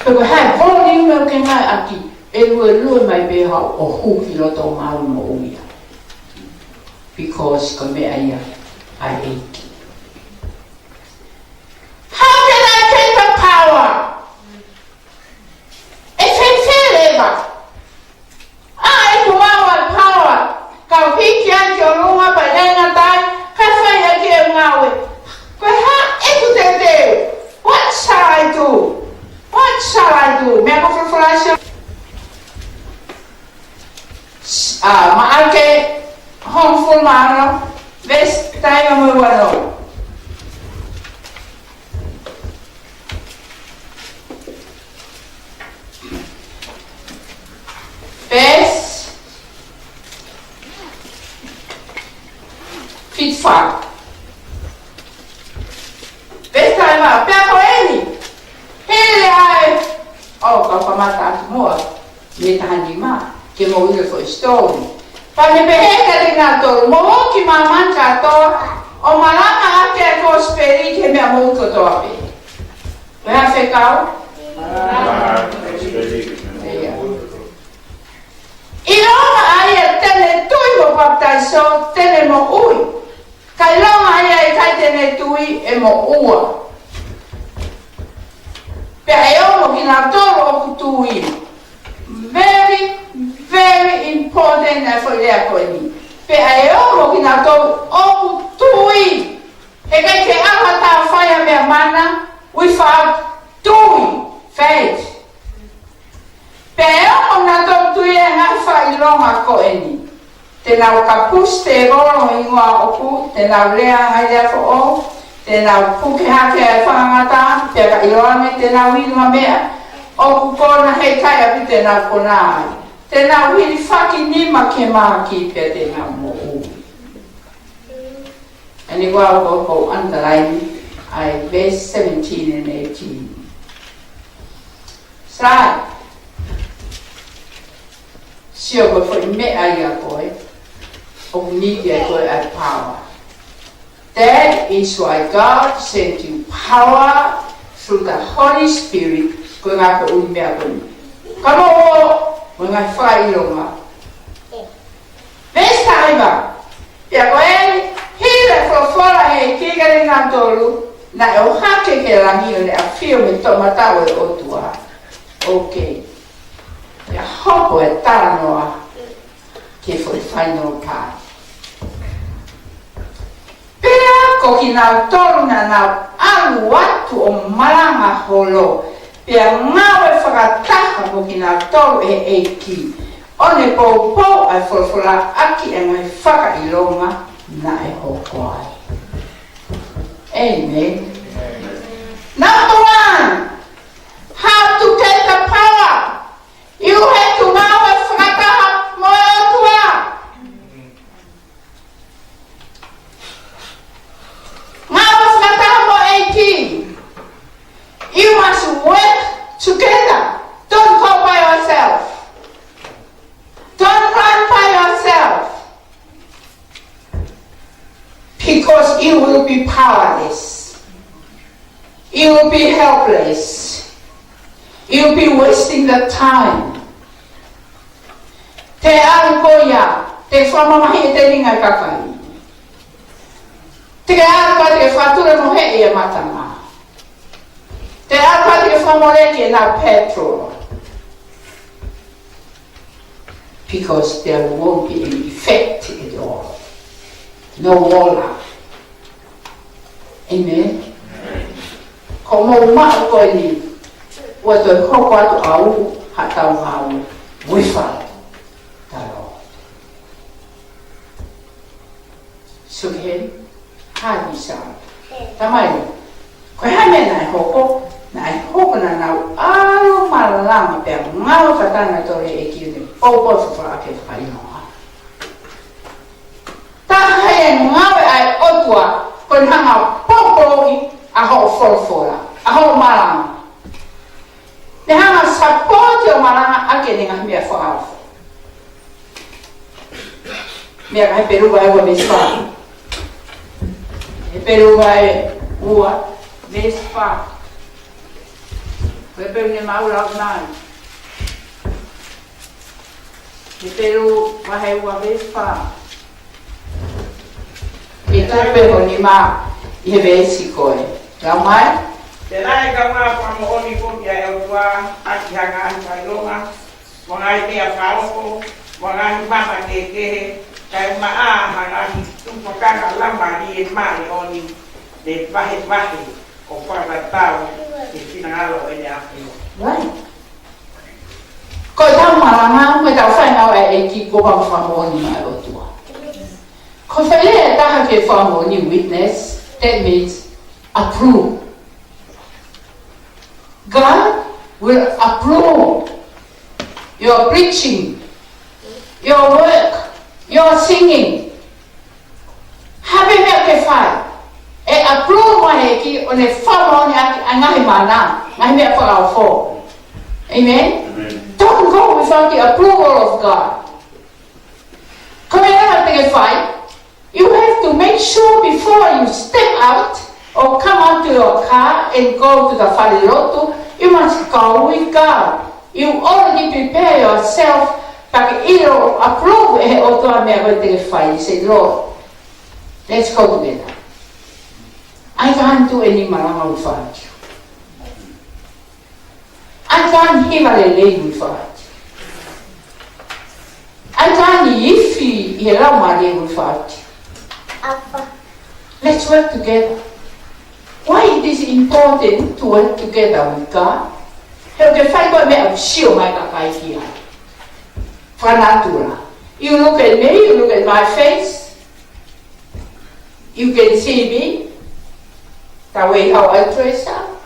Pe ko e hā e volume ʻoku ke ngāueʻaki, ʻe luelue mai pē haʻo ʻo hū ki loto māʻoniʻoni. Because ko e meʻa ia ʻa e ʻEiki. How can I take the power? ʻE fēfē leva? ʻA e kumawa power, kau hiki ai ki ʻolunga pea ʻi ai ngata ai, ka fai ai ke ngāue. Ko e hā ʻeku teuteu? What shall I do? What shall I do? Meʻa ko e folofola ʻa e ʻa Maʻake hongofulu mā ono, veesi taha hiva mo e ua noa. Veesi fitu fā. Veesi taha hiva, pea ko eni, hele ai. ʻO, kau kamata atu muʻa mei he taha nima, ke mou ʻilo e foʻi story. Pea ne pehē kiate kinautolu, mou ō ki māmani kātoa, ʻo malanga ʻaki ʻa e kosipeli ki he meʻa moʻui kotoa pē. Ko e hā e fekau? ʻIa. ʻIlonga ʻa ia te ne tui mo papitaiso, te ne moʻui. Ka ʻilonga ʻa ia ʻikai te ne tui ʻe moʻua. Pea ʻe ongo kinautolu ʻoku tui. Very, very important ʻa e foʻi lea ko eni. Pea ʻe ongo kinautolu ʻoku tui. He ʻikai ke ʻalu ha taha ʻo fai ha meʻa mana without doing, faith. Pea ʻe ongo nautolu tui ʻa e ngaahi fakaʻilonga ko eni. Te nau kapusi tēvolo ʻi he hingoa ʻoʻoku, te nau lea ʻa e ngaahi lea foʻou, te nau puke hake ʻa e faʻahinga ngata, pea ka ʻiloange te nau inu ha meʻa ʻoku kona he ʻikai ʻaupito te nau kona ai. Te nau hilifaki nima ki he mahaki pea te nau moʻui. And you are going to underline ʻa e verse seventeen and eighteen. Sai. Sio ko e foʻi meʻa ia ko ē ʻoku need ai ko ē ʻa e power. That is why God sent you power through the Holy Spirit. Ko e ngaahi ko ʻū meʻa ko eni. Ka mou ō, mo e ngaahi fakaʻilonga. Veesi taha hiva. Pea ko eni, hili e folofola ʻa e ʻEiki kiate kinautolu, naʻe ʻohake ki langi ʻo ne ʻafio mei he toʻomataʻu ʻo e ʻOtua. Okay. Pea hoko e talanoa ki he foʻi final part. Pea ko kinautolu naʻa nau ʻalu atu ʻo malanga holo, pea ngāue fakataha mo kinautolu ʻe he ʻEiki, ʻo ne poupou ʻa e folofola ʻaki e ngaahi fakaʻilonga naʻe hoko ai. Amen. Number one, how to get the power. You have to ngāue fakataha mo e ʻOtua. Ngāue fakataha mo e ʻEiki. You must work together. Don't go by yourself. Don't run by yourself. Because you will be powerless. You will be helpless. You will be wasting the time. Te ʻalu koe ia, te fakamamahiʻi ʻe te ringa kakai. Te ke ʻalu koe te ke fakatule mo he ia matanga. Te ʻalu koe te ke fakamoleki ʻenau petrol. Because there won't be any effect at all. No water. Amen. Ko mou maʻu ko eni, ʻoua toe hoko atu au, haʻatau ngāue, wifau. Talo. So him, ha ni sa. Tamai, ko e hā e meʻa naʻe hoko, naʻe hoko naʻa nau ʻalu malanga pea ngāue fakataha mo e ʻEiki ʻo ne poupou fakaʻakeʻakeʻi ʻa e fakaʻilonga. Taha e ngāue ʻa e ʻOtua, ko e hanga ʻo poupouʻi ʻa hoʻo folofola, ʻa hoʻo malanga. Ne hanga ʻo support hoʻo malanga ʻaki ʻene ngaahi meʻa fakaofo. Meʻa ko Hepelū vahe ua veesi fā. Hepelū vahe ua veesi fā. Ko Hepelū ne mau lau mai. Hepelū vahe ua veesi fā. ʻI he tupe ho nima ʻi he veesi ko ē. Lau mai. Te nai ka ma pa mo oni ko ki a e ʻOtua ʻaki ha ngaahi fakaʻilonga, mo e ngaahi meʻa fakaofo, mo e ngaahi mama kehekehe, kae ʻumaʻā ha ngaahi tupakanga lama ni e ma e oni, ne vahevahe ʻo fakatatau ki he finangalo ʻo ʻene ʻAfio. Right. Ko ʻetau malanga, mo ʻetau fai ngāue ʻa e ʻEiki ko e fakamoʻoni mai ʻa e ʻOtua. Ko e foʻi lea ʻe taha ki he fakamoʻoni, witness, that means approve. God will approve your preaching, your work, your singing. Ha meʻa ke fai, ʻe approve mai ʻe he ʻEiki ʻo ne fakamoʻoni ʻaki ʻa e ngaahi mana, ngaahi meʻa fakaofo. Amen? Amen. Don't go without the approval of God. Ko e meʻa ʻe taha te ke fai, you have to make sure before you step out or come out to your car and go to the falelotu, you must go with God. You already prepare yourself, pea ke ʻilo approve ʻe he ʻOtua e meʻa ko ē te ke fai. You say, "Lord, let's go together. I can't do any malanga without you. I can't hiva lelei without you. I can't ifi ʻi he Laumālie without you. Let's work together." Why it is important to work together with God? He ʻoku ke fai koe e meʻa ʻoku sio mai e kakai ki ai. Fakanatula. You look at me, you look at my face. You can see me, the way how I dress up,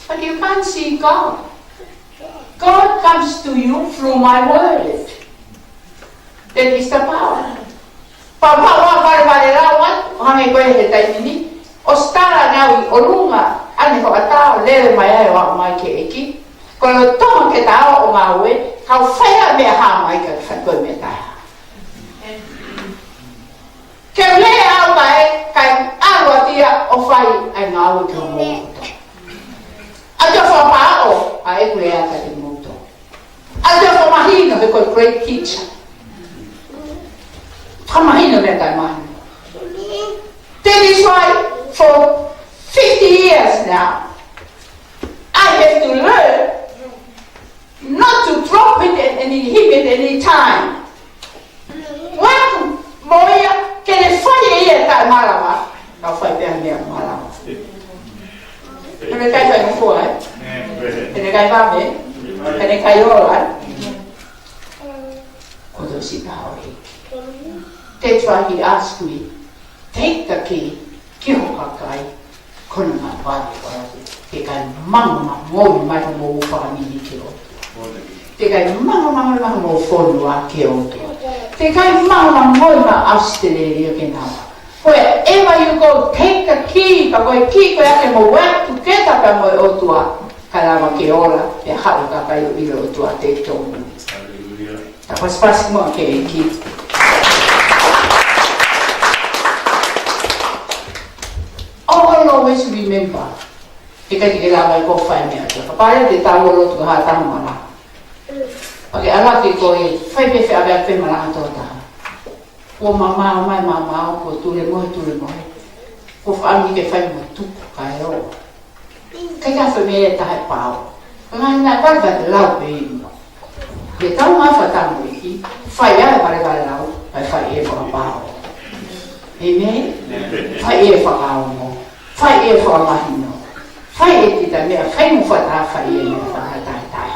but you can't see God. God comes to you through my word. That is the power. Pea ʻoua ʻe valevale lau atu, ʻo hangē ko e he taimi ni, ʻosi tala ʻe au ʻi ʻolunga ʻa e hoʻatā ʻo lele mai ai ʻo aʻu mai ki he ʻEiki. Ko e lolotonga ke ta ō ʻo ngāue, kau fai ʻa e meʻa hā mai ka fai ko e meʻa taha. Ke lea au mai, kae ʻalu atu ia ʻo fai ʻa e ngāue ki homou loto. ʻAlu ʻo fakapapauʻi ʻa e kuleata ki homou loto. ʻAlu ʻo fakamahino he ko e great teacher. Ka mahino meʻa taʻemahino. That is why for fifty years now, I have to learn not to drop it and, and inhibit any time. Watu mo ia ke ne fai ʻe ia taʻemalava, ka fai pē ha meʻa malava. He ne kai fai mo fua, ē? He ne kai vave, he ne kai ola, ē? Ko tō si ka hoi. That's why he asked me, take the key, ki ho kakai, ko na ma vale ko atu. Te kai manga ma ngoi mai mo fāmili ke o. Te kai manga ma ngoi mai mo fonua ke o. Te kai manga ma ngoi mai Australia ke na. Wherever you go, take the key, ka ko e key ko ia ke mo work together pea mo e ʻOtua. Ka lava ke ola, pea haʻu ka kai o ilo ʻOtua te tonu. Hallelujah. Tapaspas mo ke ki. Always remember. He ka ke lava ko fai meʻa. Ka pare te tau o lotu ha tau mana. Pake ala ke ko e fai pe fe ave pe mana to ta. Ko mamao mai mamao, ko tule mohe, tule mohe. Ko fai ke fai mo tuku ka e o. Ke ka fai meʻa taha e pao. Ka ngana ka ka lau pe imo. Ke tau ma fa tau mo iki, fai a e vale vale lau, fai fai e fakapao. Amen? Fai e fakaongo. Fai e fakamahino. Fai e kita meʻa, fai mo fata, fai e meʻa fata tai tai.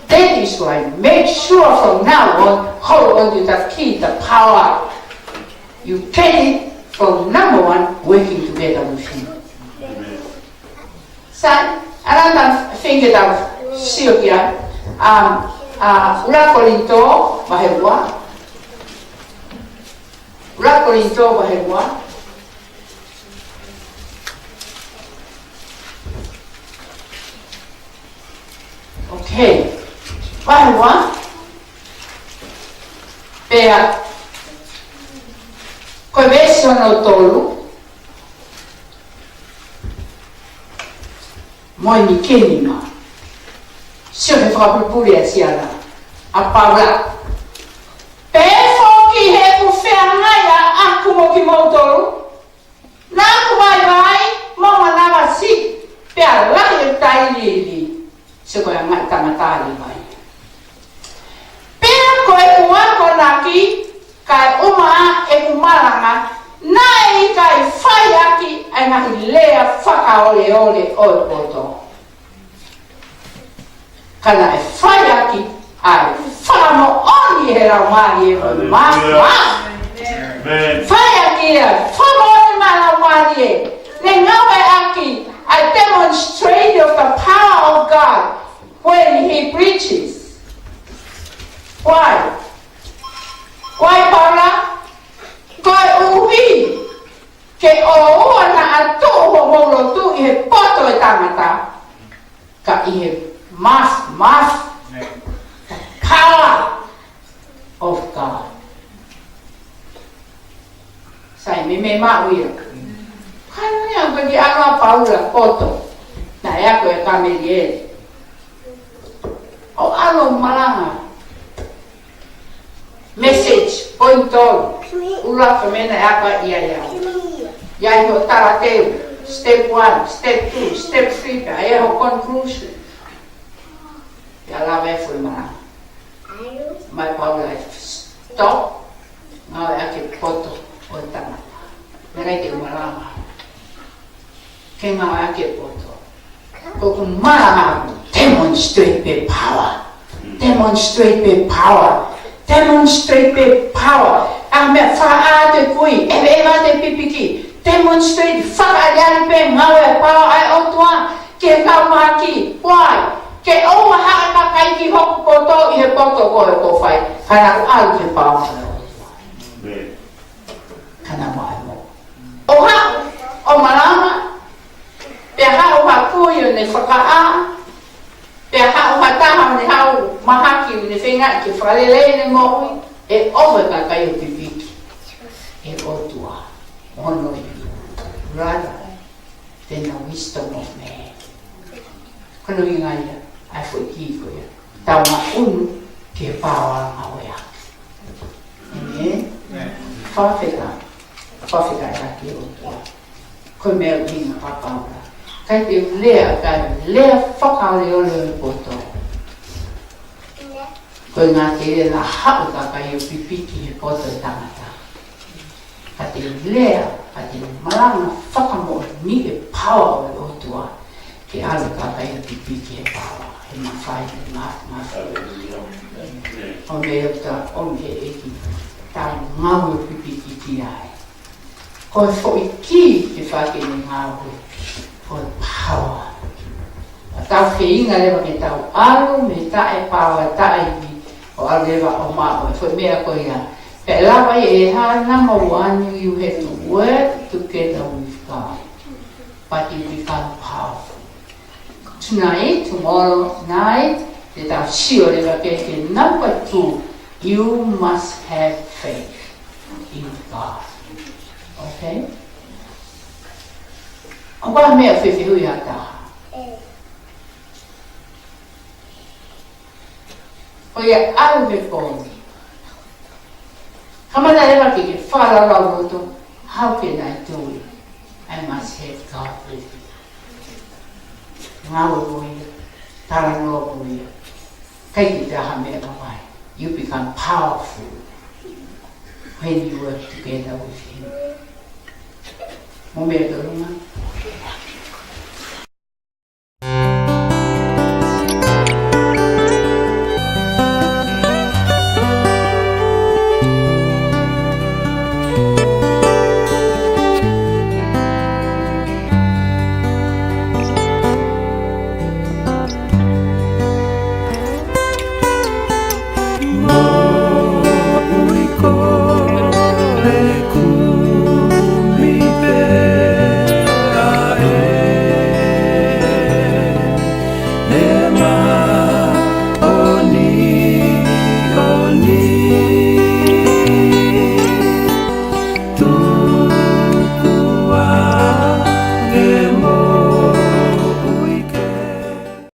That is why make sure from now on, hold on to the key, the power. You get it from number one, working together with him. Sai, another thing that I've seen here, um, uh, ʻUluaki Kolinitō, vahe ua. ʻUluaki Kolinitō, vahe ua. Okay. Vahe ua. Pea, ko e veesi hono tolu. Mo e ni kenima. Sio he fakapulipuli ʻa Siana. ʻA Paula. Pea foki he ʻoku feangai ʻaʻaku mo kimoutolu. Naʻa ku vaivai, mo manavasiʻi, pea lahi e tailiili. Sio ko e anga e tangata ʻa Līvai. Pea ko ʻeku akonaki, kae ʻuma ʻeku malanga, naʻe ʻikai fai ʻaki ʻa e ngaahi lea fakaoleole ʻo e poto. Ka naʻe fai ʻaki ʻa e fakamoʻoni ʻe he Laumālie mo e Hallelujah. Māfimafi. Amen. Fai ʻaki ʻa e fakamoʻoni mo e Laumālie. Ne ngāueʻaki ʻa e demonstrate of the power of God when he preaches. Why? Why, Paula? Koeʻuhi ke ʻoua naʻa tuʻu hoʻomou lotu ʻi he poto ʻo e tangata, ka ʻi he māfimafi, the power of God. Sai, meimei maʻu ia. Ka nui au ka ki ʻalu ʻa Paula poto, naʻe ako ʻe Kameliele. ʻO ʻalu ʻo malanga. Message, point tolu. ʻUluaki meʻa naʻe ako ai ʻa e au. ʻI ai hoʻo talateu, step one, step two, step three, pea ʻi ai hoʻo conclusion. Pea lava e foʻi malanga. Mai Paula e stop. Ngāueʻaki e poto ʻo e tangata. Meʻa ke malanga. Ke ngāueʻaki e poto. Ko ʻeku malanga, demonstrate pē power. Demonstrate pē power. Demonstrate pē power. ʻA e meʻa fakaʻā ʻa e kui, ʻeveʻeva ʻa e pipiki. Demonstrate, fakaʻaliʻali pē ngāue e power ʻa e ʻOtua. Ke kau mahaki, why? Ke ʻoua haʻa kakai ki hoku poto ʻi he poto ko ē ʻoku fai. Ka naʻa ku ʻalu ki he power ʻa e ʻOtua. Amen. Ka naʻa mo ai mo. ʻO haʻu, ʻo malanga, pea haʻu ha kui ʻo ne fakaʻā, pea haʻu ha taha ʻo ne haʻu mahaki ʻo ne feinga ke fakalelei ʻene moʻui, ʻe ʻofa e kakai ʻo pipiki. ʻE ʻOtua, hono ivi. Rather than the wisdom of man. Ko hono ʻuhinga ia, ʻa e foʻi kī ko ia. Tau ngaʻunu ki he power ʻa e ʻOtua. Amen. Amen. Fakafetaʻi, fakafetaʻi ʻaki ʻOtua. Ko e meʻa ʻuhinga ʻa Paula. ʻIkai te u lea, kae lea fakaoleole ʻo e poto. Ko e ngaahi lea la haʻu ka kai ʻo pipiki he poto ʻo e tangata. Ka te u lea, ka te u malanga fakamoʻoni e paoa ʻo e ʻOtua. Ke ʻalu ka kai ʻo pipiki he paoa, he mafai, he ma-, mafai. ʻO meʻa ʻoku tau ʻomi he ʻEiki, tau ngāue ʻo pipiki ki ai. Ko e foʻi kī ke fai ʻene ngāue, ko e paoa. ʻA tau feinga leva ke tau ʻalu mei he taʻepaoa, taʻeivi, ʻo ʻalu leva ʻo maʻu e foʻi meʻa ko ia. Pea lava ʻe he hā, number one, you have to work together with God. But you become powerful. Tonight, tomorrow night, te tau sio leva ke, ke number two, you must have faith in God. Okay? ʻOku ʻi ai ha meʻa fefehuʻi ʻe taha? Ko ia ʻalu he pō ni. Kamata leva ke ke fakalaulauloto, how can I do it? I must have God with me. Ngāue mo ia, talanoa mo ia. ʻIkai ke ʻi ai ha meʻa ka vai. You become powerful when you work together with him. Mo meʻa tolunga.